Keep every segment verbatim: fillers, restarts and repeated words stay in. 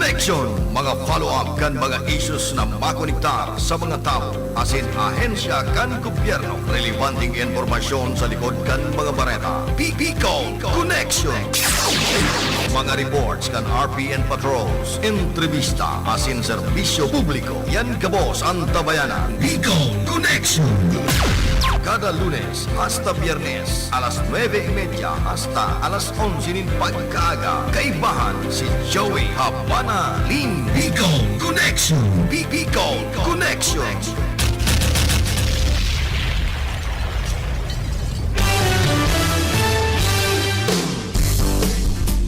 Connection, mga follow-up kan mga issues na makonektar sa mga tawo asin ahensya kan gobyerno. Relevanteng impormasyon sa likod kan mga bareta. Bicol Connection. Mga reports kan R P N patrols, entrevista asin serbisyo publiko. Yan gabos an tabayanan. Bicol Connection. Kada Lunes hasta Biyernes, alas nuebe y media hasta alas onse nin pagkaaga, kaibahan si Joey Habana Lim. Bicol Connection. Bi-, Bicol Connection.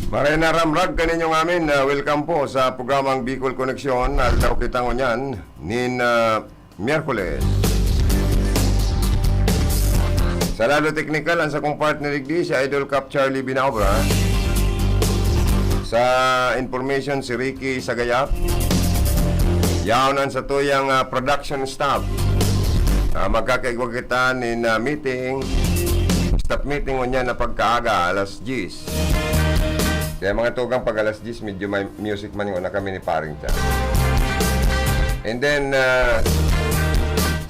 Maray na ramrag kaninyo ngamin. Ah, welcome po sa programang Bicol Connection. Aldaw kita ngunyan nin, ah, Miyerkules. Sa lado teknikal, an sakong partner digdi, si Idol Cap Charlie Binaobra. Sa information, si Ricky Sagayap. Yaon an satuyang, ah, production staff. Ah, magkakaigwa kita nin, ah, meeting, staff meeting, ngunyan na pagkaaga, alas diyes. Kaya mga tugang, pag alas diyes, medyo may music man ngona kami ni Paring Chan. And then, ah,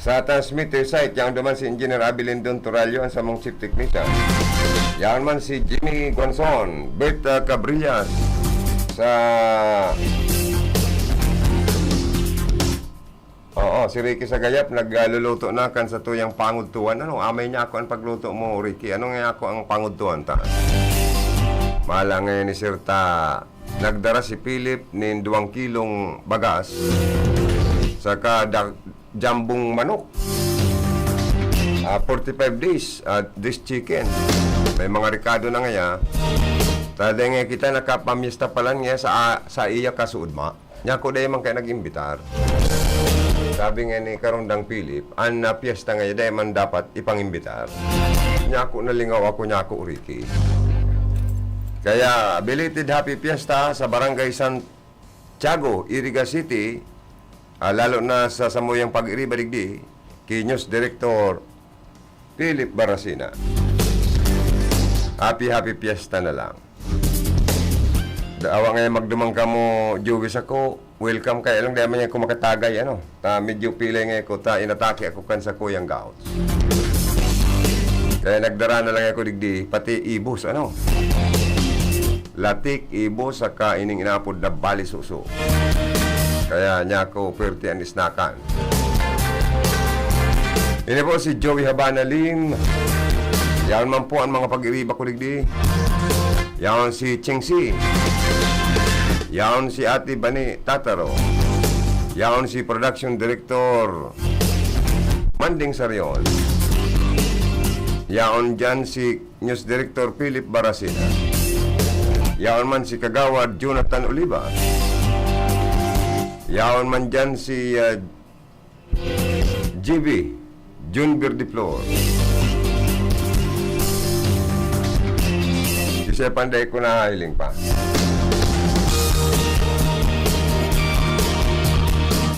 sa transmitter site, yaon duman si Engineer Abilindon Turallo, an samong chief technician. Yaon man si Jimmy Guanzon, Bert, ah, Cabrillas, sa Oo, si Ricky Sagayap nagluluto na kan satuyang pangudtuan. Ano, amay niya ako an pagluto mo, Ricky? Ano nga ako ang pangudtuan ta? Mahala ngayon ni Sir ta, nagdara si Philip nin duwang kilong bagas, saka da-, jambong manok. Ah, forty-five days, ah, this chicken. May mga rekado na ngaya. Taday nga kita nakapamyesta palan ngaya sa, sa iya kasuodma. Nyako dai man kaya nag-imbitar. Sabi nga ni Karondang Philip, an, ah, piyesta ngayon dai man dapat ipang-imbitar. Nyako nalingaw ako, nyako, Ricky. Kaya, belated happy fiesta sa Barangay Santiago, Iriga City, ah, lalo na sa samuyang pag-iriba digdi, ki News Director Philip Baracina. Happy, happy fiesta na lang. Da-, awa nga magduman kamo, Joey, sako, welcome kayo lang, dahil man yan kumakatagay, ano. Ta, medyo pilay nga ako, ta, inatake ako kan sakuyang gout. Kaya nagdara na lang ako digdi, pati ibos, ano. Latik, ibos, saka ining inapod na balisuso. Kaya niya ako, pwerte an isnakan. Ini po si Joey Habana Lim. Yaon man po an mga pag-iriba ko digdi. Yaon si Ching Si. Yaon si Ate Bani Tataro. Yaon si Production Director Manding Sarion. Yaon dyan si News Director Philip Baracena. Yaon man si Kagawad Jonathan Oliva. Yaon man dyan si, ah, G B, Jun Verdeflor. Si Sepan, dai ko nahiling pa.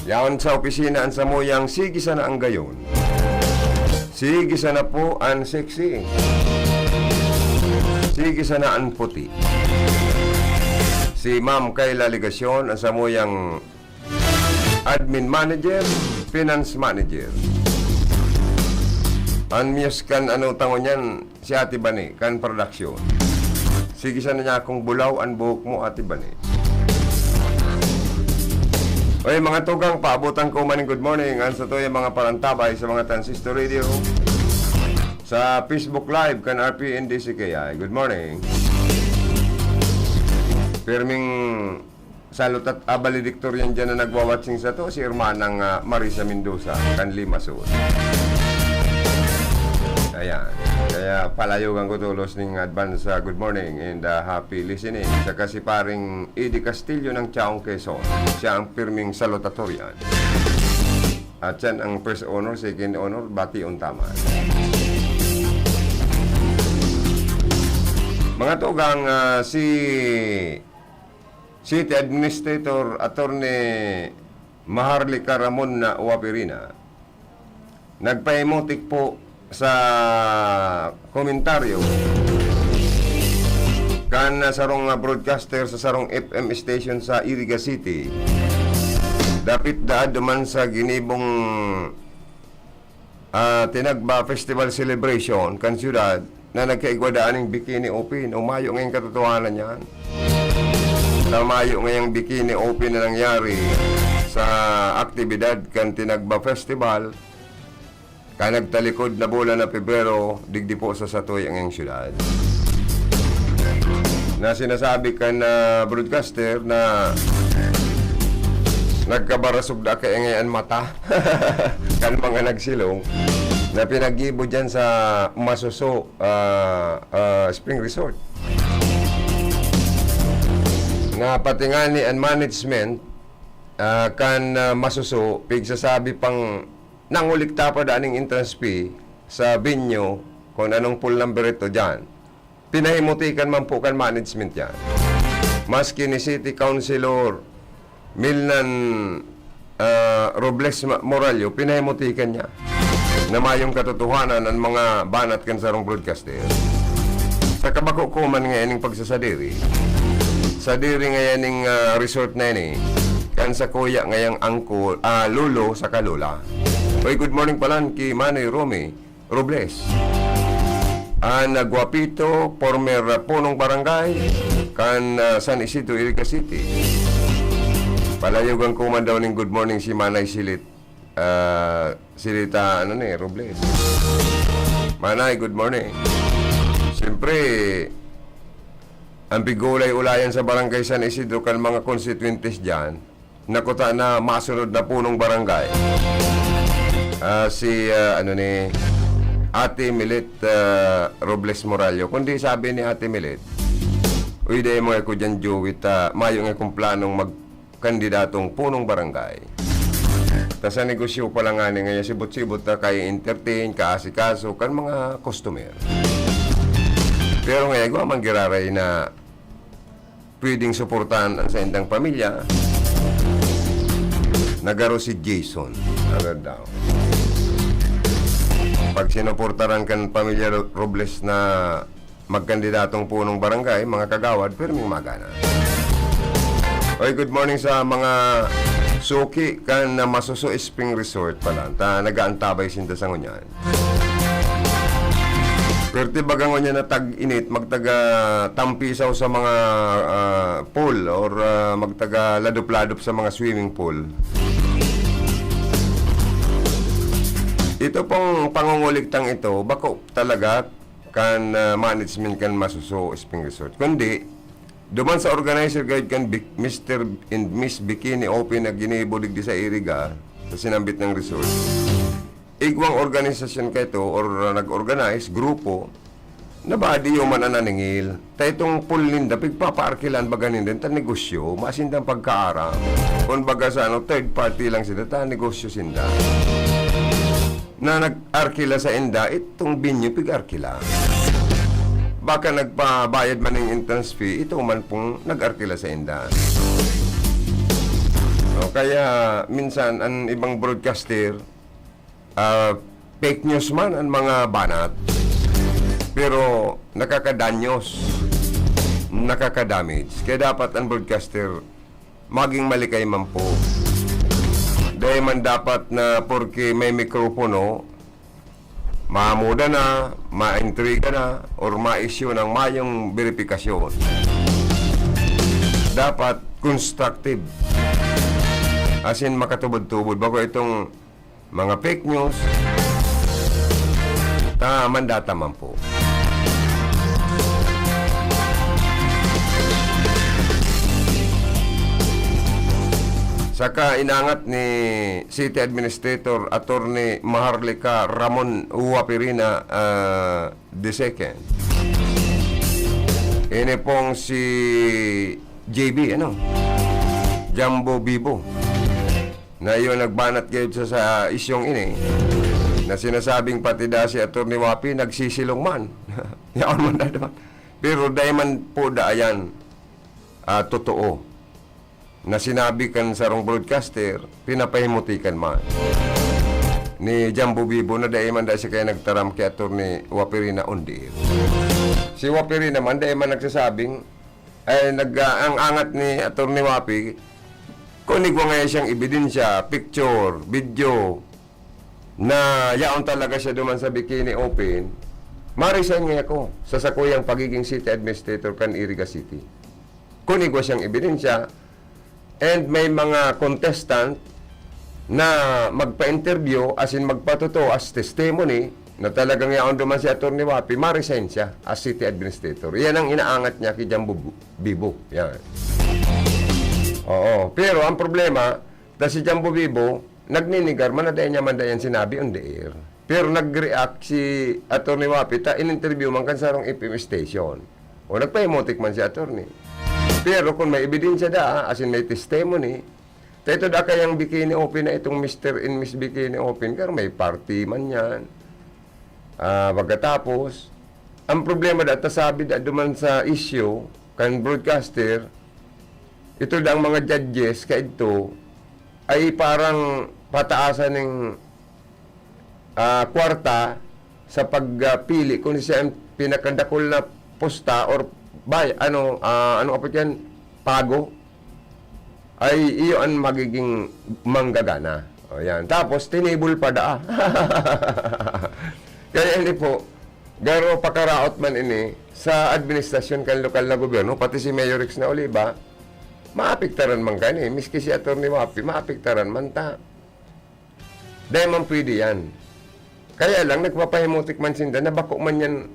Yaon sa opisina an samuyang sige sana ang gayon. Sige sana po an sexy. Sige sana an puti. Si Ma'am Kayla Legacion, an samuyang admin manager, finance manager. An muse kan ano tango niyan, si Ate Bani, kan production. Sige sana niya akong bulaw an buhok mo, Ate Bani. Oy, mga tugang, paabutan ko man ning good morning an satuyang mga parantabay sa mga transistor radio, sa Facebook Live kan R P N D C K I. Good morning. Pirming salutat, ah, valedictorian dyan na nagwawatching sato, si Hermanang, ah, Marisa Mendoza, kan Limassol. Ayan. Kaya palayogan ko tolos ning advance, ah, good morning and, ah, happy listening. Saka si paring Eddie Castillo ng Chaong Quezon. Siya ang pirming salutatorian. At yan ang first honor, second honor, bation ta man. Mga tugang, ah, si City Administrator Attorney Maharlika Ramon na Waperina, nagpahimutik po sa komentaryo Kan, ah, sarong, ah, broadcaster sa sarong F M station sa Iriga City, dapit daad duman sa ginibong, ah, Tinagba Festival Celebration kan siyudad na nagkaigwa daa ning bikini open. O mayo ngayang katotohanan yan. Sa mayo ngayang bikini open na nangyari sa aktibidad kan Tinagba Festival, kan nagtalikod na bulan na Pebrero, digdi po sa satuya ngayang siyudad. Na sinasabi kan, ah, broadcaster na nagkabarasog na kaya ngayon mata kan mga nagsilong na pinaggibo dyan sa Masuso, ah, ah, Spring Resort. Na pati nga ni ang management, ah, kan, ah, Masuso, pigsasabi pang nangulikta pa daning entrance fee sa venue kung anong pool number ito dyan. Pinahimutikan man po kan management yan. Maski ni City Councilor Milnan, ah, Robles Ma-, Morallo, pinahimutikan niya na mayong katotohanan ang mga banat kan sarong broadcaster. Sa kabako ko man ngayon ning pagsasadiri, sadiri ngayon ning, ah, resort na ini, kan sa kuya ngayang angko, ah, lolo sa kalola. Oy, good morning palan ki Manoy Romy Robles. An Guapito, former, ah, punong barangay kan, ah, San Isidro, Iriga City. Palayogan ko man daw ning good morning si Manay Silit. Ah, Silita, ano ni, Robles. Manay, good morning. Siyempre, ang pigulay-ulayan sa Barangay San Isidro kan mga konstituyentes diyan, nakuta na masunod na punong barangay. Ah, si, ah, ano ni, Ate Milet, ah, Robles Morallo. Kundi sabi ni Ate Milet, "Uy, dai mo ako dyan, Joey, ta mayo nga akong planong magkandidatong punong barangay." Ta sa negosyo pa lang ngani ngayon, sibot-sibot na kay-entertain, kaasikaso, kan mga customer. Pero ngayon, igwa man giraray na pwedeng suportahan ang saindang pamilya, nagaro si Jason. Agad daw. Pag sinuportaran kan pamilya Ro-, Robles na magkandidatong punong barangay, mga kagawad, pirming magana. Oy, good morning sa mga suki kan na Masuso Spring Resort pala. Ta, nag-aantabay sinda sa ngunyan. Pwerte baga ngunyan na tag-init, magtaga tampisaw sa mga, ah, pool or, ah, magtaga ladop-ladop sa mga swimming pool. Ito pong pangunguliktang ito, bako talaga kan, ah, management kan Masuso Spring Resort. Kundi, duman sa organizer guide kan Bi-, Mister and Miss Bikini Open na ginibo digdi sa Iriga, sa sinambit na resort. Igwang organisasyon kaito or nag-organize, grupo, na badi man an naningil. Ta itong pool ninda, pigpapaarkilan baga ninda, ta negosyo, masin dang pagkaaram. Kung baga sa ano, third party lang sinda, ta negosyo sinda. Na nag-arkila sa inda, itong venue pig-arkila. Baka nagpabayad man ng entrance fee, ito man pong nag-arkila sa inda. O, kaya minsan, ang ibang broadcaster, ah, fake news man ang mga banat, pero nakakadanyos, nakakadamage. Kaya dapat ang broadcaster maging malikay man po. Dai man dapat na porke may mikropono, mamuda na, maintriga na, or ma-issue ng mayong beripikasyon. Dapat constructive. As in, makatubod-tubod. Bako itong mga fake news, ta mandata man po. Saka inangat ni City Administrator Attorney Maharlika Ramon Waperina, ah, the second. Ini pong si J B, ano? Jumbo Bibo. Na iyo nagbanat gayud sa, sa isyong ini, na sinasabing pati da si Attorney Wapi nagsisilong man. Yaon man da naman. Pero dai man po da ayan, ah, totoo. Na sinabi kan sarong broadcaster, pinapahimutikan man ni Jumbo Bibo na dai man da siya kaya nagtaram kay Attorney Waperina on the air. Si Waperina man, dai man nagsasabing Ay, nag-, ah, ang angat ni Attorney Wapi, kung igwa ngayon siyang ebidensya, picture, video, na yaon talaga siya duman sa Bikini Open, ma-resign nga ako sa sakuyang pagiging city administrator kan Iriga City. Kung igwa siyang ebidensya, and may mga contestant na magpa-interview, as in magpatuto as testimony, na talagang yaon duman si Attorney Wapi, ma-resign siya as city administrator. Iyan ang inaangat niya ki Jambo Bu-, Bibo. Yan. Oo. Pero ang problema, ta si Jambo Bibo, nagninigar man na dai niya man dayan sinabi on the air. Pero nag-react si Attorney Wapi ta in-interview man kan sarong F M station. O nagpahimutik man si attorney. Pero kung may ebidensya daa, as in may testimony, ta ito da kayang Bikini Open na itong Mister and Miss Bikini Open, kaya may party man yan. Ah, pagkatapos, ang problema da, ta sabi da duman sa issue, kan broadcaster, ito da ang mga judges, kaidto, ay parang pataasan ng, ah, kwarta sa pagpili kung siya ang pinakadakul na pusta or bay-, ano, ah, ano apot yan? Pago. Ay, iyo ang magiging manggagana. O, yan. Tapos, tinibol pa daa. Kaya ini po, garo pakaraot man ini sa administrasyon kan lokal na gobyerno, pati si Mayor Rex na Oliva, maapektaran man kani, miski si Attorney Wapi, maapektaran man ta. Dai man pwede yan. Kaya lang, nagpapahimutik man sinda na bako man yan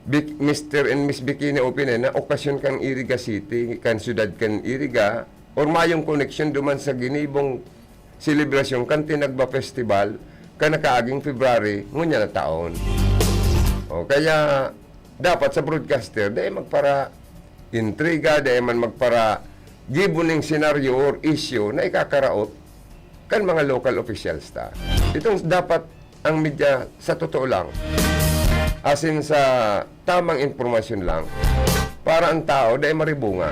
Bik-, Mister and Miss Bikini Open, eh, na okasyon kan Iriga City, kan siyudad kan Iriga, or mayong koneksyon duman sa ginibong selebrasyon kan Tinagba Festival, kan nakaaging February, ngunyan na taon. O, kaya, dapat sa broadcaster, dai magpara intriga, dai man magpara gibo ning senaryo or issue na ikakaraot kan mga local officials ta. Itong dapat ang media sa totoo lang, as in sa tamang impormasyon lang, para ang tao dai maribungan.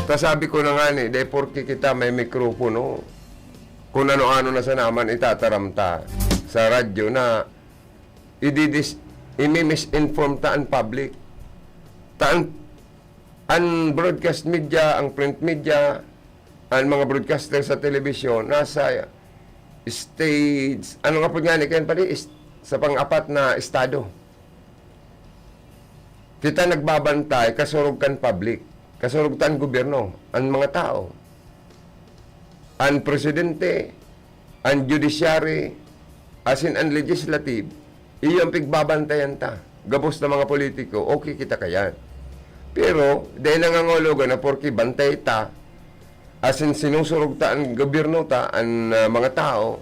Ta sabi ko na nga ni, dai porke kita may mikropono, kung ano-ano na sana man itataram ta sa radyo na ididis-, imi-misinform ta an public. Ta an, an broadcast media, ang print media, an mga broadcaster sa telebisyon, nasa stage, ano nga po nga ni, kaya pala, is-, sa pang-apat na estado. Kita nagbabantay, kasurog kan public, kasurog ta an gobyerno, an mga tao. An presidente, an judiciary, asin an legislative, iyo an pigbabantayan ta. Gabos na mga politiko, okay kita kayan. Pero, dai nangangologan na porke bantay ta, asin sinusurog ta an gobyerno ta, an, ah, mga tao,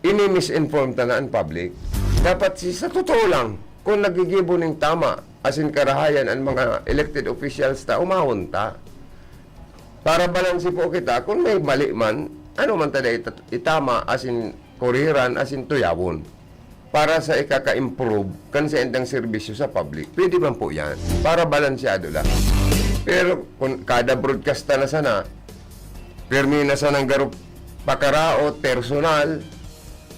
ini-misinform ta na an public. Dapat si, sa totoo lang, kung nagigibo ning tama, asin karahayan an mga elected officials ta, umawon ta. Para balanse po kita, kung may mali man, ano man ta dai ita-, itama, asin kuriran, asin tuyawon. Para sa ikaka-improve kan saindang serbisyo sa public, pwede man po yan. Para balansyado lang. Pero kung kada broadcast ta na sana, pirmi na sanang garo pakaraot, personal,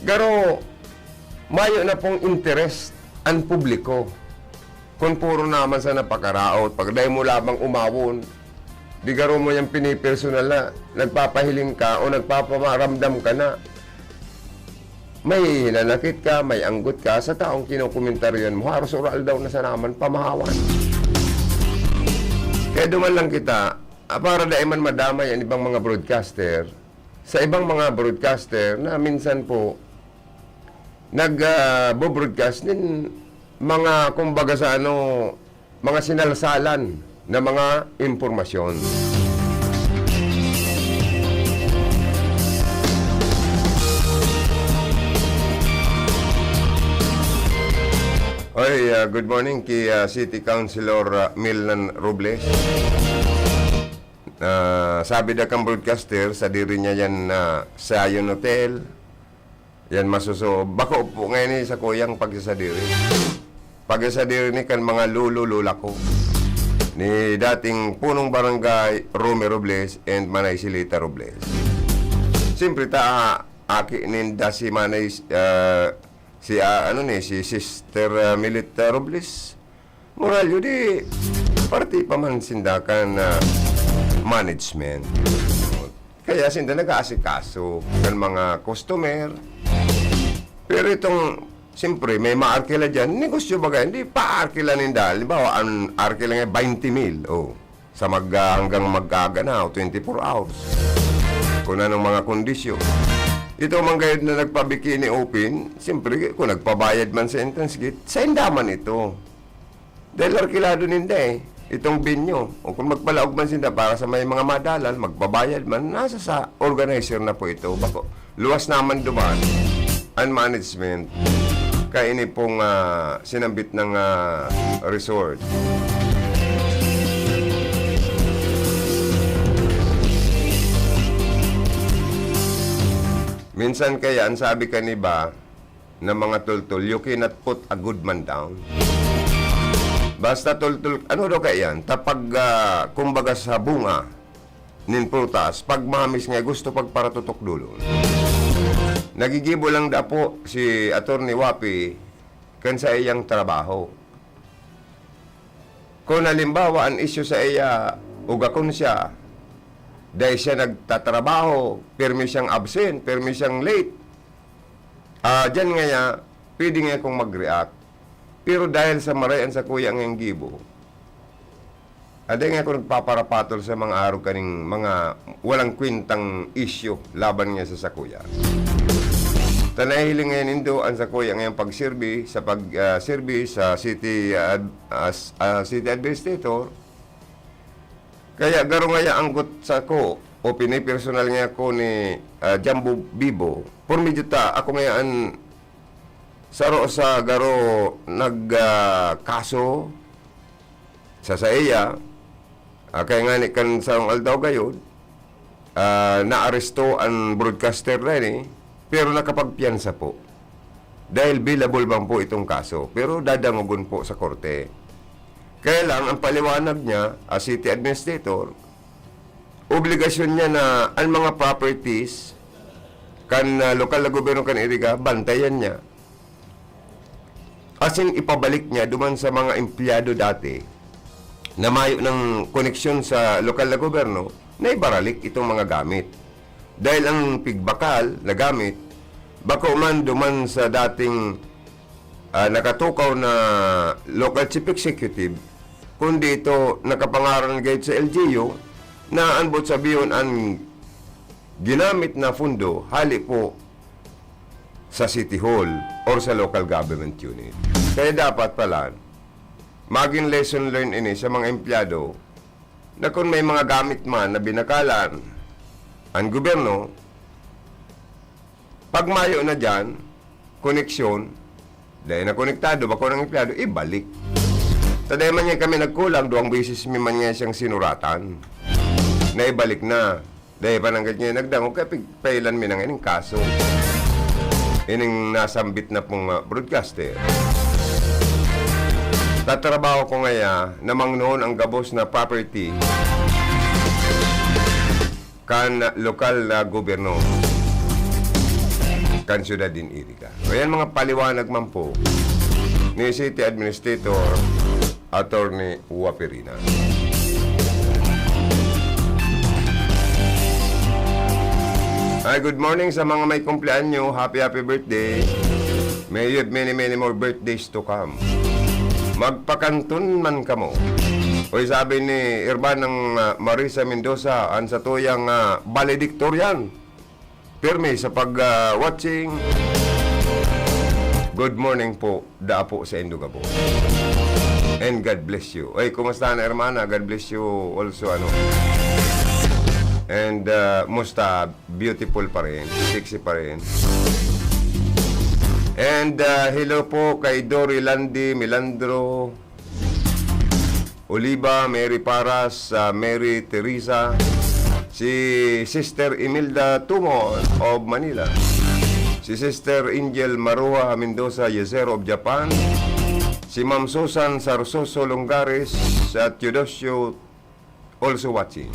garo mayo na pong interes an publiko. Kun puro naman sana pakaraot, pag dai mo lamang umawon, di garo mo yang pinipersonal na nagpapahiling ka o nagpapamaramdam ka na may hinanakit ka, may anggot ka sa taong kinokomentaryohan mo, haros oral daw na sana man pamahawan. Kaya duman lang kita, ah, para dai man madamay ang ibang mga broadcaster. Sa ibang mga broadcaster na minsan po nag, ah, bo-broadcast nin mga, kumbaga sa ano, mga sinalsalan na mga impormasyon. Oy, ah, good morning ki, ah, City Councilor, ah, Milnan Robles. Ah, sabi da kang broadcaster, sadiri niya yan na Zion Hotel. Yan masuso. Bako po ngayon ni sa kuyang pagsasadiri. Pagsasadiri ni kan mga lolo, lola ko. Ni dating punong barangay Romy Robles and Manay Silita Robles. Siyempre ta, aki ninda si Manay, ah, si, ah, ano ni, si Sister, ah, Melita Robles Morallo, di parte pa man sinda kan, ah, management. Kaya sinda nag-aasikaso kan mga customer. Pero itong, siyempre, may maarkila diyan, negosyo baga, hindi paarkila ninda. Halimbawa, ang arkila nga, twenty mil, oh, sa mag-, ah, hanggang mag-aga na, o twenty-four hours. Kung anong mga kondisyon. Ito man gayod na nagpa-bikini open, siyempre, kung nagpabayad man sa entrance gate, sa inda man ito. Dahil arkilado ninda eh, itong venue. O kung magpalaog man sinda para sa may mga madalan, magbabayad man, nasa sa organizer na po ito. Bako, luwas naman duman ang management kaini pong, ah, sinambit ng, ah, resort. Minsan kaya, ang sabi kan iba, na mga tultol, you cannot put a good man down. Basta tultol, ano daw kaya yan? Tapag, ah, kumbaga sa bunga nin prutas, pag mahamis nga gusto pagparatutok dulon. Nagigibo lang dapo si Attorney Wapi kan sa iyang trabaho. Kung halimbawa, an isyu sa iya, ugakon siya, dahil siya nagtatrabaho, pirmi siyang absent, pirmi siyang late, ah, diyan ngaya, pwede nga akong mag-react. Pero dahil sa maray an sakuya ngayang gibo, aday nga ako nagpaparapatol sa mga arog kaning mga walang kwentang isyu laban nga sa sakuya. Ta nahihiling ngayon nindo an sakuya ngayang pagserbi sa pag, ah, serbi sa city, ah, ad-, ah, s-, ah, city administrator. Kaya garo ngaya anggot sako o pinipersonal ngaya ko ni, ah, Jambo Bibo. Por medyo ta, ako ngaya an saro sa garo nag, ah, kaso sa saiya, ah, kaya ngani kan sarong aldaw gayod, ah, naaresto an broadcaster na ini, pero nakapagpiyansa po. Dahil bailable man po itong kaso, pero dadangogon po sa korte. Kaya lang, ang paliwanag niya, as city administrator, obligasyon niya na ang mga properties kan, ah, lokal na gobyerno kan Iriga, bantayan niya. Asin ipabalik niya duman sa mga empleyado dati na mayo nang koneksyon sa lokal na gobyerno na ibaralik itong mga gamit. Dahil ang pigbakal na gamit, bako man duman sa dating, ah, nakatukaw na local chief executive, kundi ito nakapangaran gayud sa L G U na an boot sabihon an ginamit na pundo hali po sa City Hall or sa local government unit. Kaya dapat pala, maging lesson learned ini sa mga empleyado na kung may mga gamit man na binakalan ang gobyerno, pag mayo na diyan, koneksyon, dahil na konektado, bako ng empleyado, ibalik. Sa dahil man niya kami nagkulang, duwang beses mi man niya siyang sinuratan na ibalik na. Dai pa nanggad niya nagdangog, kaya pig-, pailan mi na nga ining kaso. Ining nasambit na pong, ah, broadcaster. Tatrabaho ko ngaya na mangnoon ang gabos na property kan lokal na gobyerno kan syudad din Iriga. Ayan, mga paliwanag man po ni City Administrator Attorney Waperina. Hi, good morning sa mga may kumpleanyo. Happy, happy birthday. May you have many, many more birthdays to come. Magpakanton man kamo. Uy, sabi ni Hermanang, ah, Marisa Mendoza, an satuyang, ah, valedictorian. Pirmi sa pag, ah, watching. Good morning po, daa po sa indo gabos. And God bless you. Oy, kumusta na, hermana? God bless you also, ano. And, ah, musta? Beautiful pa rin, sexy pa rin. And, ah, hello po kay Dory Landy Milandro, Oliva, Mary Paras, ah, Mary Teresa, si Sister Imelda Tumon of Manila, si Sister Angel Maruha Mendoza Yesero of Japan, si Ma'am Susan Sarsoso Longares sa Teodosio, also watching.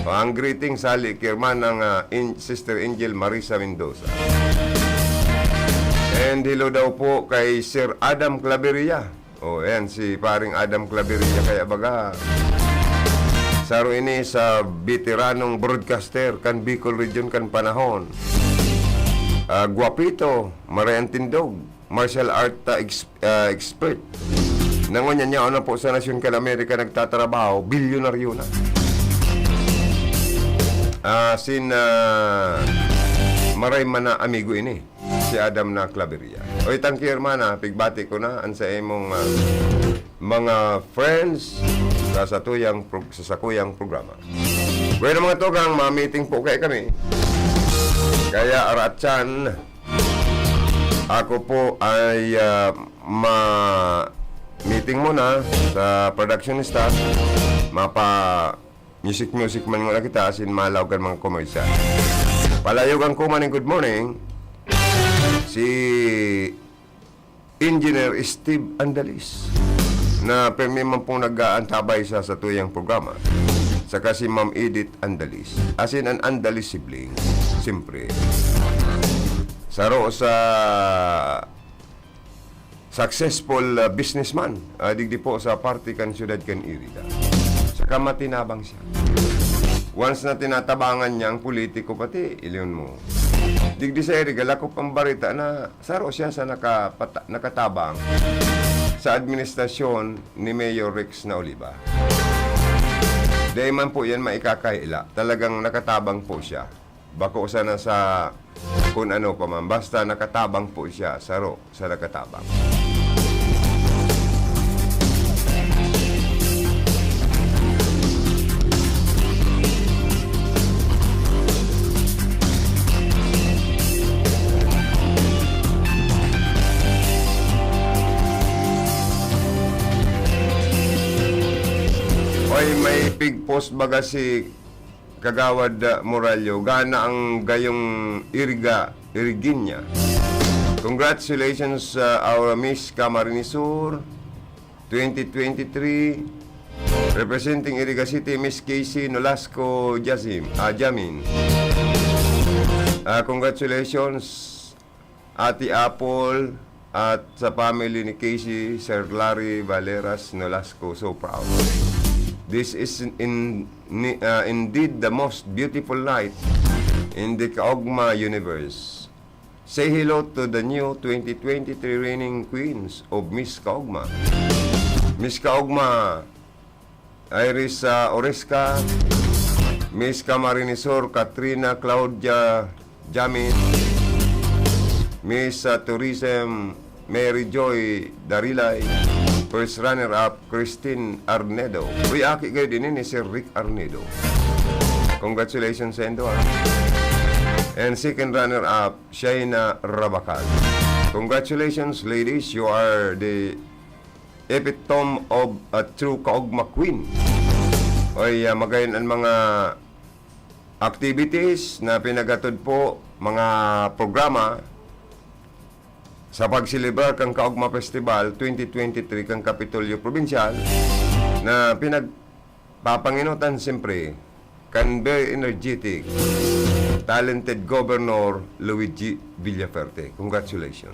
Ang greetings hali ki Hermanang, ah, In-, Sister Angel Marisa Mendoza. And hello daw po kay Sir Adam Claveria. O, ayan, si paring Adam Claveria. Kaya baga, saro ini sa veteranong broadcaster kan Bicol Region kan panahon. Ah, gwapito, maray an tindog, martial art, ah, ex-, ah, expert. Nangonyan niya na po sa nasyon kan Amerika nagtatrabaho, bilyonaryo na. Ah, sin, ah, maray man na amigo ini, si Adam na Claveria. Oy, thank you, hermana. Pigbati ko na an sa imong, ah, mga friends sa satuyang prog-, sa sakuyang programa. Bueno, mga tugang, ma-meeting po kaya kami. Kaya, aratsan, ako po ay, ah, ma-meeting muna sa production staff. Mapa-music-music man muna kita, asin malaog kan mga komersyal. Palayogan ko man ning good morning, si Engineer Steve Andalis, na permi man pong nag-aantabay sa satuyang programa, saka si Ma'am Edith Andalis, asin an Andalis siblings, siyempre. Saro sa successful, ah, businessman, ah, digdi po sa parte kan siyudad kan Iriga. Saka matinabang siya. Once na tinatabangan niya ang politiko, pati, iliyon mo. Digdi sa Iriga, lakop ang barita na saro siya sa nakapata-, nakatabang sa administrasyon ni Mayor Rex na Oliva. Dai man po yan maikakaila. Talagang nakatabang po siya. Bako sana sa kun ano pa man. Basta nakatabang po siya. Saro sa nakatabang. Oy, may pig-post baga si Kagawad, ah, Morallo, gana ang gayong Iriga, Iriginya. Congratulations, ah, our Miss Camarines Sur twenty twenty-three. Representing Iriga City, Miss Casey Nolasco Jazim, ah, Jamin. Ah, congratulations, Ate Apple, at sa family ni Casey, Sir Larry Valeras Nolasco. So proud. This is in, ni-, ah, indeed the most beautiful night in the Kaogma universe. Say hello to the new twenty twenty-three reigning queens of Miss Kaogma. Miss Kaogma, Iris, ah, Oresca, Miss Camarines Sur, Katrina Claudia Jamin, Miss, ah, Tourism Mary Joy Darilay, first runner-up, Christine Arnedo. Uy, aki kayo din ni Sir Rick Arnedo. Congratulations sa indo, ah. And second runner-up, Shaina Rabacal. Congratulations, ladies. You are the epitome of a true Kaogma Queen. Oy, ah, magayon ang mga activities na pinagatod po, mga programa sa pagselebrar kan Kaogma Festival twenty twenty-three kan Kapitolyo Probinsyal na pinagpapanginotan siyempre kan very energetic, talented Governor Luigi Villafuerte. Congratulations.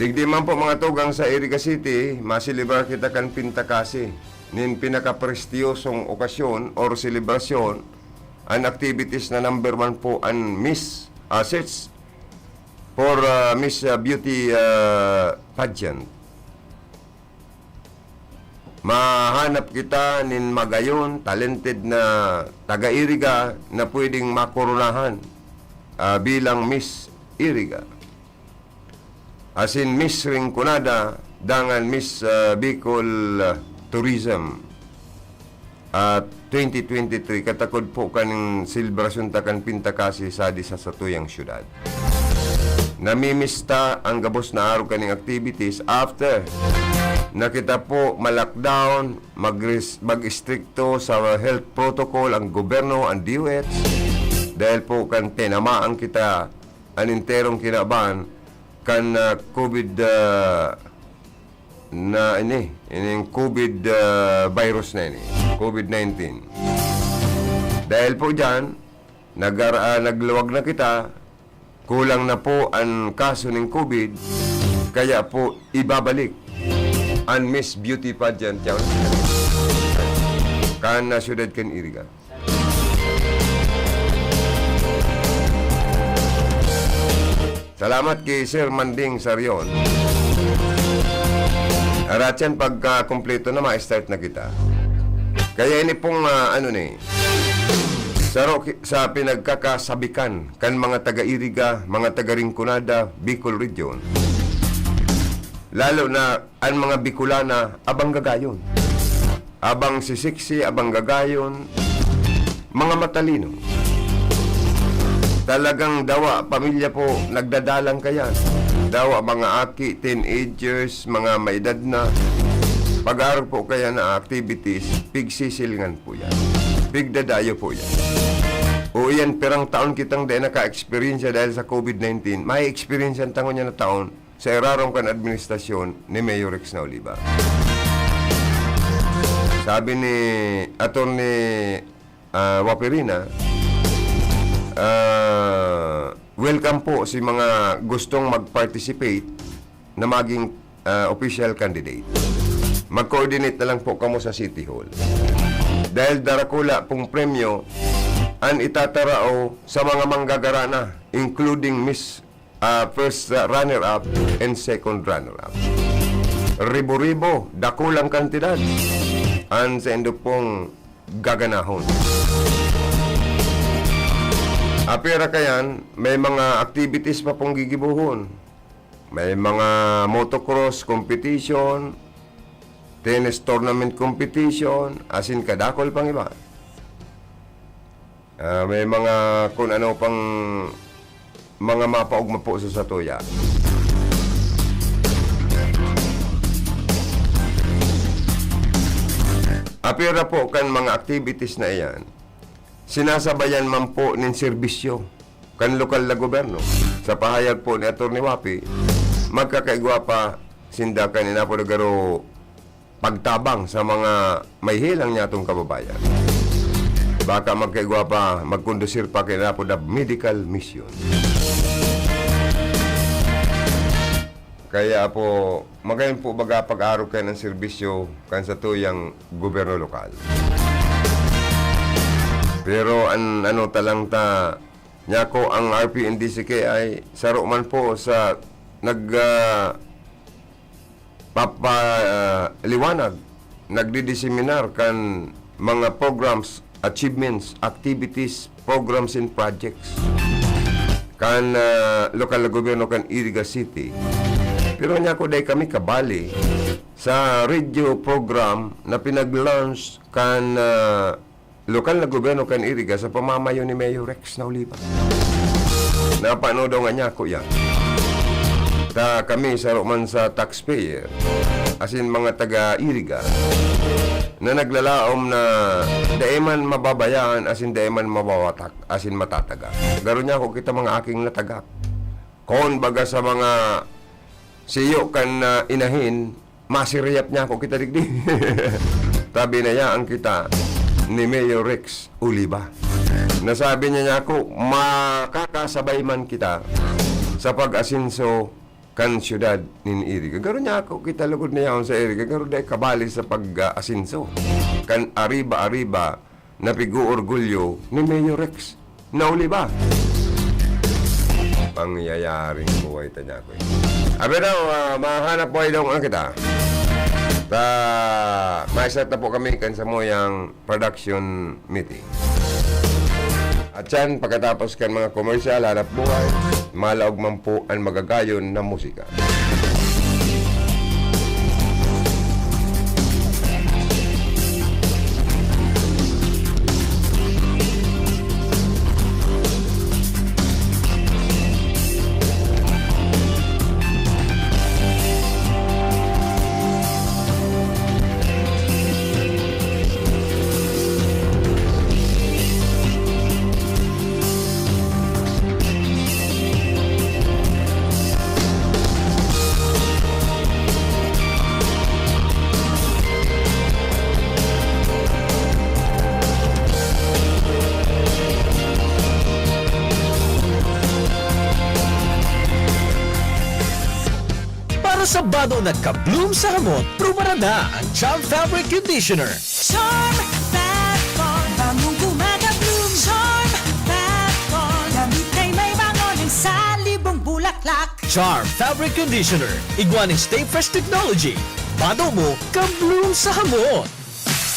Digdi man po, mga tugang, sa Iriga City, maselebrar kita kan Pintakasi. Nin pinakaprestiyosong okasyon or selebrasyon, an activities na number one po an Miss, ah, search for, ah, Miss, ah, Beauty, ah, Pageant. Mahanap kita nin magayon, talented na taga-Iriga na pwedeng makoronahan, ah, bilang Miss Iriga. Asin Miss Rinconada, dangan Miss, ah, Bicol, ah, Tourism, ah, twenty twenty-three, katakod po kaning selebrasyon ta kan Pintakasi sa di sa satuyang syudad. Namimiss ta ang gabos na arog kaning activities after na kita po ma-lockdown, magres-, mag-istrikto sa health protocol ang gobyerno, ang D O H, dahil po kan tinamaan kita an enterong kinaban kan, ah, COVID, ah, na ini, ining COVID, ah, virus na ini, COVID nineteen. Dahil po diyan, nagar-, ah, nagluwag na kita, kulang na po an kaso ning COVID, kaya po ibabalik an Miss Beauty Pageant yaon kan, ah, siyudad kan Iriga. Salamat ki Sir Manding Sarion. Aratyan, pagka kumpleto na, ma-start na kita. Kaya ini pong, ah, ano ni, saro ki-, sa pinagkakasabikan kan mga taga-Iriga, mga taga-Rinconada, Bicol Region, lalo na an mga Bicolana, abang gagayon. Abang sisiksi, abang gagayon, mga matalino. Talagang dawa pamilya po, nagdadalang kayan. Dawa mga aki, teenagers, mga maedad na. Pag-aarog po kaya na activities, pigsisilngan po yan. Pigdadayo po yan. O iyan, pirang taon kitang dai naka-eksperyensya dahil sa COVID nineteen. May eksperyensya ang tangon niya na taon sa irarom kan administrasyon ni Mayor Rex Nauliba. Sabi ni Attorney, ah, Waperina, ah, welcome po si mga gustong mag-participate na maging, ah, official candidate. Mag-coordinate na lang po kamo sa City Hall. Dahil darakula pong premyo an itatarao sa mga manggagarana, including Miss ah, first, ah, runner-up and second runner-up. Ribo-ribo, dakulang kantidad an saindo pong gaganahon. Apira kayan, may mga activities pa pong gigibohon. May mga motocross competition, tennis tournament competition, asin kadakul pang iba. Ah, may mga kun ano pang mga mapaogma po sa satuya. Apira po kan mga activities na iyan, sinasabayan man po nin serbisyo kan lokal na gobyerno. Sa pahayag po ni Attorney Wapi, magkakaigwa pa sinda kan inapod na garo pagtabang sa mga may helang nyatong kababayan. Baka magkaigwa pa, magkondusir pa kailan po na medical mission. Kaya po, magayon po baga pag-arog kayo ng serbisyo kan sa tuyang gobyerno lokal. Pero an ano talang ta, nyako ang R P N D C K ay saro man po sa nag, ah, papa-, ah, liwanag, nagdidiseminar kan mga programs, achievements, activities, programs and projects kan, ah, lokal na gobyerno kan Iriga City. Pero nyako dai kami kabali sa radio program na pinag-launch kan, ah, lokal na gobyerno kan Iriga sa pamamayo ni Mayor Rex Nauliba. Napano daw nga nyako yan. Ta kami saro man sa taxpayer, asin mga taga-Iriga, na naglalaom na dai man mababayaan asin dai man mabawatak asin matatagak. Garo nyako kita mga aking natagak. Kon baga sa mga siyo kan, ah, inahin, masiriyap nyako kita digdi. Tabi na yaan kita ni Mayor Rex Oliva. Nasabi niya nyako, makakasabay man kita sa pag-asenso kan siyudad nin Iriga. Garo nyako kita lugod na yaon sa Iriga, garo dai kabali sa pag-asenso kan ariba-ariba na pig-oorgulyo ni Mayor Rex Nauliva. Pangyayaring buhay ta nyako eh. Abi daw, ah, mahanap buhay daw na kita. Ta, ma-start na po kami kan samuyang production meeting. At yan, pagkatapos kan mga komersyal, hanap buhay, malaog man po ang magagayon na musika. Sabado na ka-bloom sa hamot, prubaran na ang Charm Fabric Conditioner. Charm Fat Bond, bangong gumagabloom. Charm Fat Bond, damit ay may bango ng salibong bulaklak. Charm Fabric Conditioner, igwa nin Stay Fresh Technology. Bado mo, ka-bloom sa hamot.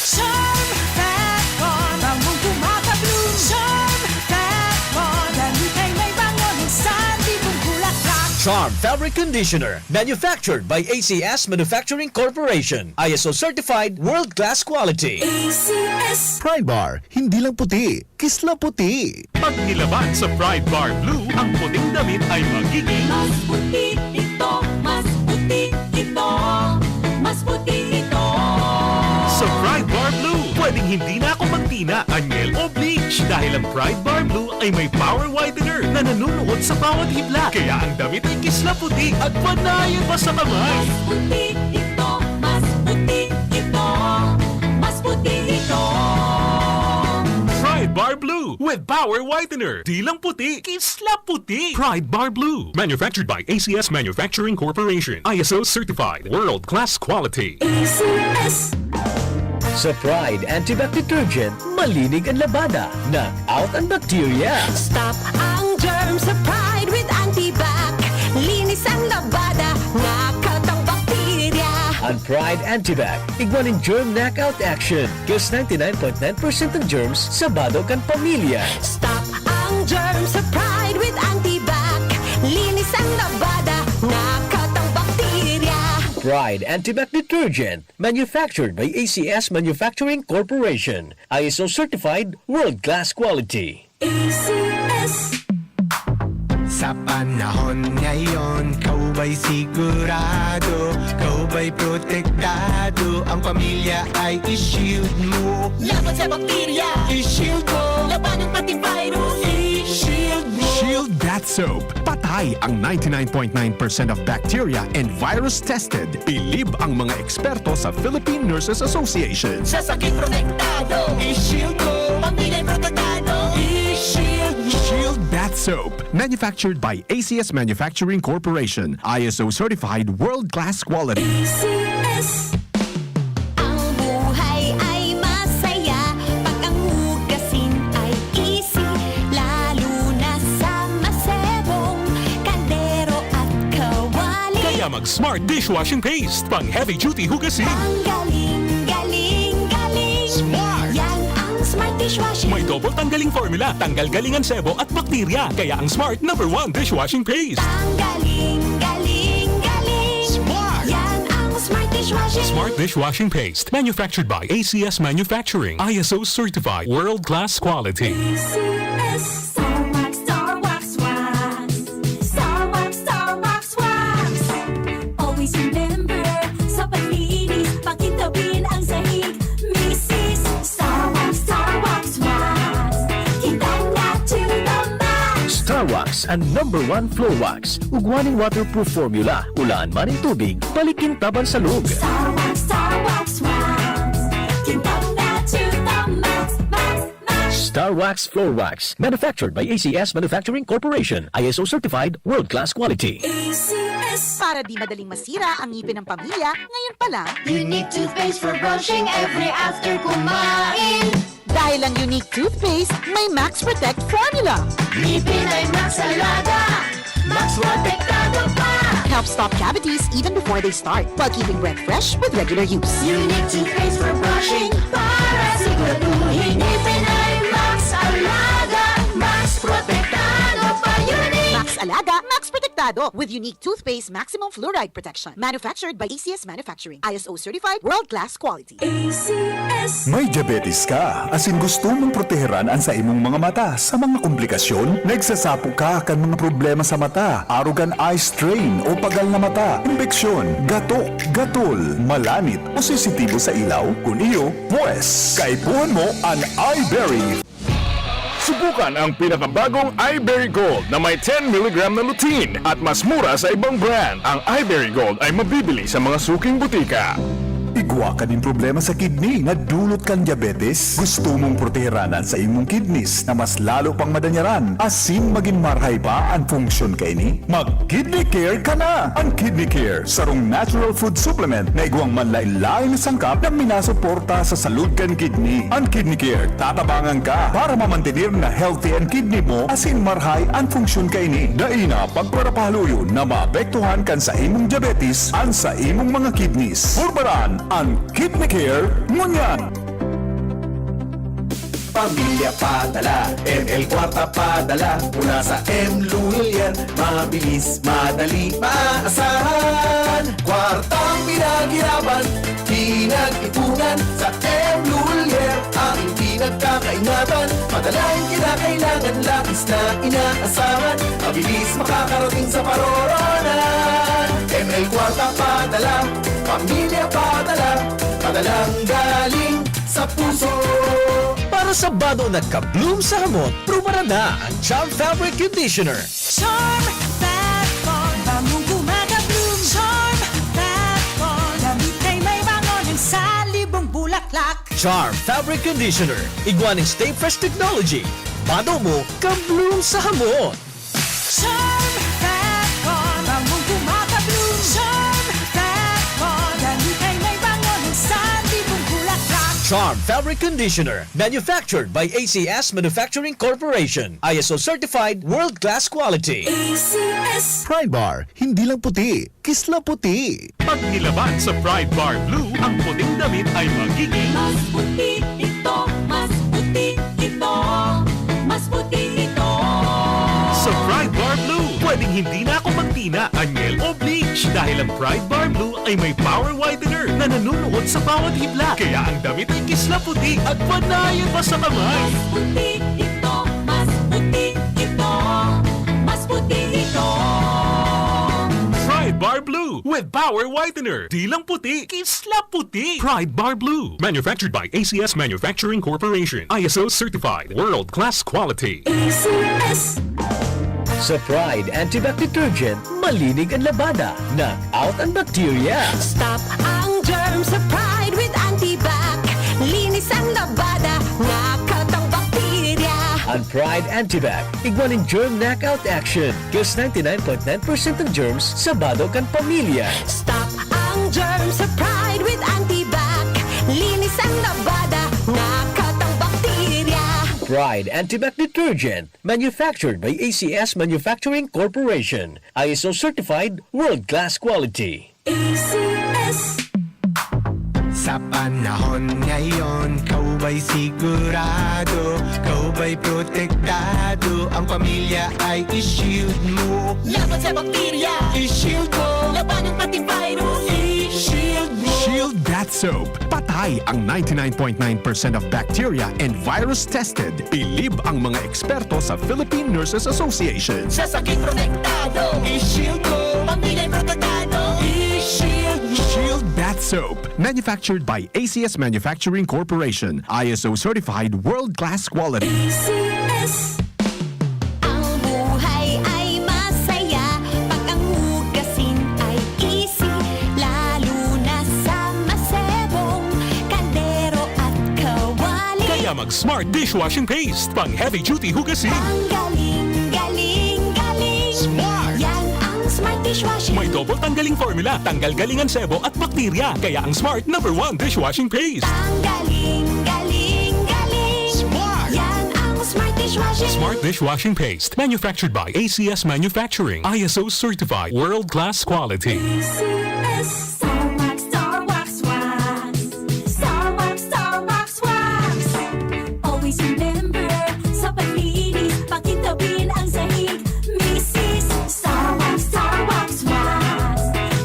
Charm Fat Bond, bangong gumagabloom. Charm Fat Bond, damit ay may bango ng salibong bulaklak. Charm Fabric Conditioner, manufactured by A C S Manufacturing Corporation. I S O certified, world-class quality. A C S. Pride Bar, hindi lang puti, kisla puti. Pag nilaban sa Pride Bar Blue, ang puting damit ay magiging Mas puti ito, mas puti ito, mas puti ito. Sa Pride Bar Blue, pwedeng hindi na ako magtina, anyel o bleach dahil ang Pride Bar Blue ay may power whitener na nanunuot sa bawat hibla. Kaya ang damit ay kisla puti at panayon pa sa kamay. Mas puti ito, mas puti ito, mas puti ito. Pride Bar Blue with power whitener. Di lang puti, kisla puti. Pride Bar Blue. Manufactured by A C S Manufacturing Corporation. I S O certified. World class quality. A C S. Sa Pride Antibac Detergent, malinig ang labada, knock out ang bacteria. Stop ang germs sa Pride with Antibac. Linis ang labada, knock out ang bakterya. Ang Pride Antibac, igwa nin germ knockout action. Kills ninety-nine point nine percent ng germs sa bado kan pamilya. Stop ang germs sa Pride with Antibac. Linis ang labada, knock out ang bakterya. Pride Antibac Detergent. Manufactured by A C S Manufacturing Corporation. I S O certified, world-class quality. A C S. Sa panahon ngayon, ikaw ba'y sigurado? Ikaw ba'y protektado? Ang pamilya ay i-shield mo. Laban sa bakterya, i-shield mo. Labanan pati virus, i-shield mo. Shield Bath Soap. Patay ang ninety-nine point nine percent of bacteria and virus tested. Bilib ang mga eksperto sa Philippine Nurses Association. Sa sakit protektado, i-shield mo. Pamilya protektado, i-shield mo. Shield Bath Soap. Manufactured by A C S Manufacturing Corporation. I S O certified, world-class quality. A C S. Ang buhay ay masaya pag ang hugasin ay easy, lalo na sa masebong kaldero at kawali. Kaya mag Smart Dishwashing Paste, pang heavy duty hugasin. Ang galing, galing, galing. Smart! Yan ang Smart Dishwashing. May double tanggaling formula, tanggal galing ang sebo at bakterya. Kaya ang Smart number one dishwashing paste. Ang galing, galing, galing. Smart! Yan ang Smart Dishwashing. Smart Dishwashing Paste. Manufactured by A C S Manufacturing. I S O certified. World class quality. A C S. Star Wax, Star Wax, Wax. Star Wax, Star Wax, Wax. Always remember, sa paglinis, pakintabin ang sahig. Misis, Star Wax, Star Wax, Wax. Kintang na to the max. Star Wax, ang number one floor wax. Ugwa nin waterproof formula, ulaan man nin tubig, balikin taban sa lug. Star Wax, Star Wax, Wax. Kintang na to the max, max, max. Star Wax Floor Wax, manufactured by A C S Manufacturing Corporation, I S O certified, world-class quality. A C S. Para di madaling masira ang ngipin ng pamilya, ngayon pa lang. Unique toothpaste for brushing every after kumain. Dahil ang Unique toothpaste may Max Protect formula. Ngipin ay Max Alaga, Max Protektado pa. Helps stop cavities even before they start, while keeping breath fresh with regular use. Unique toothpaste for brushing para siguraduhin ngipin ay Max Alaga, Max Protektado pa. Unique! Max Alaga, Max Protektado with Unique toothpaste maximum fluoride protection. Manufactured by A C S Manufacturing. I S O certified, world-class quality. A C S. May diabetes ka, asin gusto mong proteheran an sa imong mga mata sa mga komplikasyon? Nagsasapo ka kan mga problema sa mata, arog kan eye strain o pagal na mata, impeksyon, gatok, gatol, malanit o sensitibo sa ilaw? Kun iyo, pwes, kaipuhan mo an Eyeberry. Subukan ang pinakabagong Eyeberry Gold na may ten milligram na lutein at mas mura sa ibang brand. Ang Eyeberry Gold ay mabibili sa mga suking butika. Igwa ka nin problema sa kidney na dulot kan diabetes? Gusto mong proteheran an saimong kidneys na mas lalo pang madanyaran asin magin marhay pa an funksyon kaini? Mag-Kidney Care ka na! An Kidney Care, sarong natural food supplement na igwang manlaen-laen na sangkap na minasuporta sa salud kan kidney. An Kidney Care, tatabangan ka para mamantener na healthy an kidney mo asin marhay an funksyon kaini. Dai na pagparapahaluyon na maapektuhan kan saimong diabetes an saimong mga kidneys. Purbaran an Kidney Care ngunyan! Pamilya padala, M L Kwarta padala, mula sa M Lulier, mabilis, madali, maaasahan. Kwartang pinaghirapan, pinag-ipunan, sa M Lulier, ang pinagkakaingatan. Madalang kinakailangan, labis na inaasahan, mabilis makakarating sa paroroonan. M L Kwarta padala, pamilya padala, padalang galing sa puso. Para sa bado na ka-bloom sa hamot, prubaran na ang Charm Fabric Conditioner. Charm Fat Con, bangong gumagabloom. Charm Fat Con, damit ay may bango ng salibong bulaklak. Charm Fabric Conditioner, igwa ning Stay Fresh Technology. Bado mo, ka-bloom sa hamot. Charm Fat Con, bangong gumagabloom. Charm Fat Con, damit ay may bango ng salibong bulaklak. Charm Fabric Conditioner, manufactured by A C S Manufacturing Corporation. I S O certified, world-class quality. A C S. Pride Bar, hindi lang puti, kisla puti. Pag nilaban sa Pride Bar Blue, ang puting damit ay magiging Mas puti ito, mas puti ito, mas puti ito. Sa Pride Bar Blue, pwedeng hindi na ako magtina, anyel o bleach dahil ang Pride Bar Blue ay may power whitener na nanunuot sa bawat hibla. Kaya ang damit ay kisla puti at panayan pa sa kamay. Mas puti ito, mas puti ito, mas puti ito. Pride Bar Blue with power whitener. Di lang puti, kisla puti. Pride Bar Blue. Manufactured by A C S Manufacturing Corporation. I S O certified. World class quality. A C S. Sa Pride Antibac Detergent, malinig ang labada, knock out ang bakterya. Stop ang germ sa Pride with Antibac. Linis ang labada, knock out ang bakterya. Ang Pride Antibac, igwa nin germ knockout action. Kills ninety nine point nine percent ng germs sa bado kan pamilya. Stop ang germ sa Pride with Antibac. Linis ang labada, knock out ang bakterya. Pride Antibac Detergent, manufactured by A C S Manufacturing Corporation. I S O certified, world-class quality. A C S. Sa panahon ngayon, ikaw ba'y sigurado? Ikaw ba'y protektado? Ang pamilya ay i-shield mo. Laban sa bakterya, I-shield mo. Labanan pati virus, i-shield mo. Shield Bath Soap. Patay ang ninety-nine point nine percent of bacteria and virus tested. Bilib ang mga eksperto sa Philippine Nurses Association. Sa sakit protektado, I-shield mo. Pamilya protektado, i-shield mo. Shield Bath Soap. Manufactured by A C S Manufacturing Corporation. I S O certified world-class quality. A C S. Ang buhay ay masaya pag ang hugasin ay easy, lalo na sa masebong kaldero at kawali. Kaya mag Smart Dishwashing Paste, pang heavy duty hugasin. Ang galing, galing, galing. Smart! Yan ang Smart Dishwashing. May double tanggaling formula, tanggal galing ang sebo at bakterya. Kaya ang Smart number one dishwashing paste. Ang galing, galing, galing. Smart! Yan ang Smart Dishwashing. Smart Dishwashing Paste, manufactured by A C S Manufacturing, I S O certified, world-class quality. A C S. Star Wax, Star Wax, Wax. Star Wax, Star Wax, Wax. Always remember, sa paglinis, pakintabin ang sahig. Misis, Star Wax, Star Wax, Wax.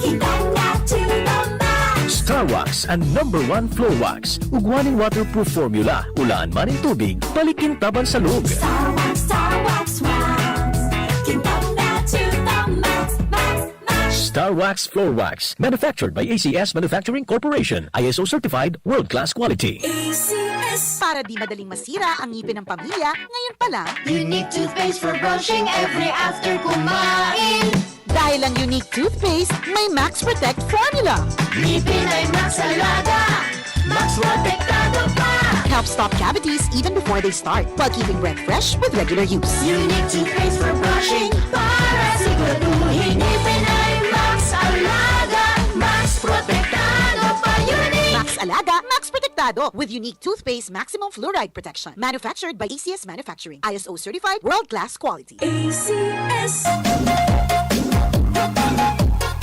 Kintab na to the max. Star Wax, ang number one floor wax. Ugwa nin waterproof formula, ulaan man nin tubig, balik kintab an salog. Star Wax, Star Wax, Wax. Kintab na to the max, max, max. Star Wax Floor Wax, manufactured by A C S Manufacturing Corporation, I S O certified, world-class quality. A C S. Para di madaling masira ang ngipin ng pamilya, ngayon pa lang, Unique toothpaste for brushing every after kumain. Dahil ang Unique Toothpaste may Max Protect Formula. Ngipin ay Max Alaga, Max Protektado pa. Helps stop cavities even before they start, while keeping breath fresh with regular use. Unique Toothpaste for brushing, para siguraduhin ngipin ay Max Alaga, Max Protektado pa. Unique Max Alaga, Max Protektado, with Unique Toothpaste Maximum Fluoride Protection. Manufactured by A C S Manufacturing. I S O certified, world-class quality. A C S.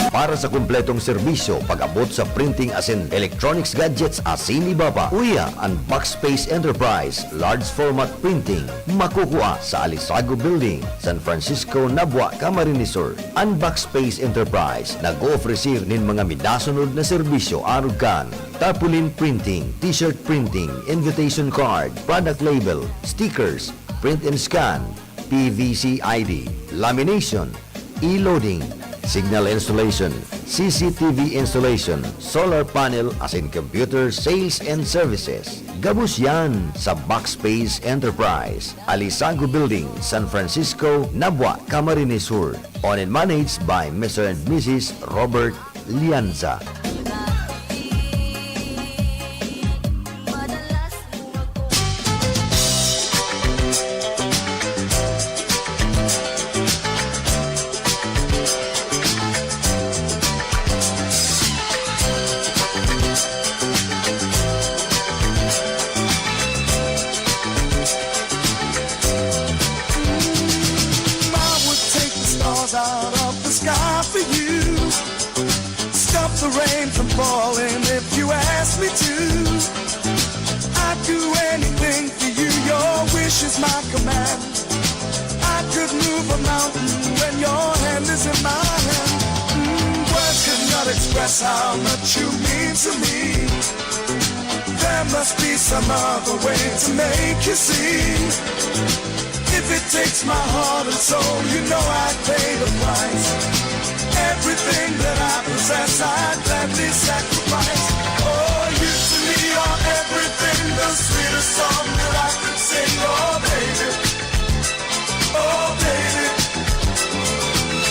Para sa kumpletong serbisyo pag-abot sa printing asin electronics gadgets asin iba pa, uya an Backspace Enterprise Large Format Printing, makukua sa Alisago Building, San Francisco, Nabua, Camarines Sur. An Backspace Enterprise nag-oofrecer nin mga minasunod na serbisyo arog kan tarpaulin printing, t-shirt printing, invitation card, product label, stickers, print and scan, P V C I D, lamination, e-loading, signal installation, C C T V installation, solar panel asin computer sales and services. Gabos yan sa Backspace Enterprise, Alisago Building, San Francisco, Nabua, Camarines Sur. Owned and managed by Mister and Missus Robert Lianza. Mm, I would take the stars out of the sky for you. Stop the rain from falling if you ask me to. I'd do anything for you, your wish is my command. I could move a mountain when your hand is in my hand. Mm, words could not express how much you mean to me. There must be some other way to make you see. If it takes my heart and soul, you know I'd pay the price. Everything that I possess, I'd gladly sacrifice. Oh, you to me are everything, the sweetest song that I could sing. Oh, baby, oh, baby.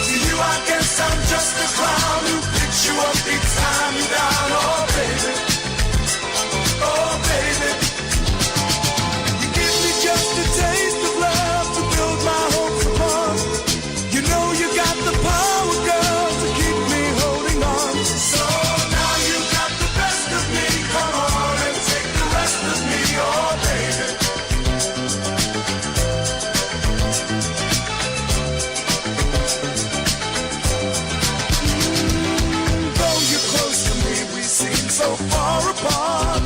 To you I guess I'm just a clown who picks you up each time you're down. Oh, baby, oh, baby. You give me just a taste of love to build my hopes upon. You know you got the power, girl, to keep me holding on. So now you got the best of me. Come on and take the rest of me, oh, baby. Mm, though you're close to me, we seem so far apart.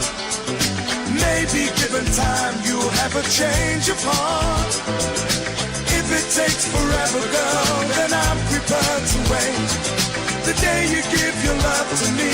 Maybe given time, you'll have a change of heart. If it takes forever, girl, then I'm prepared to wait. The day you give your love to me,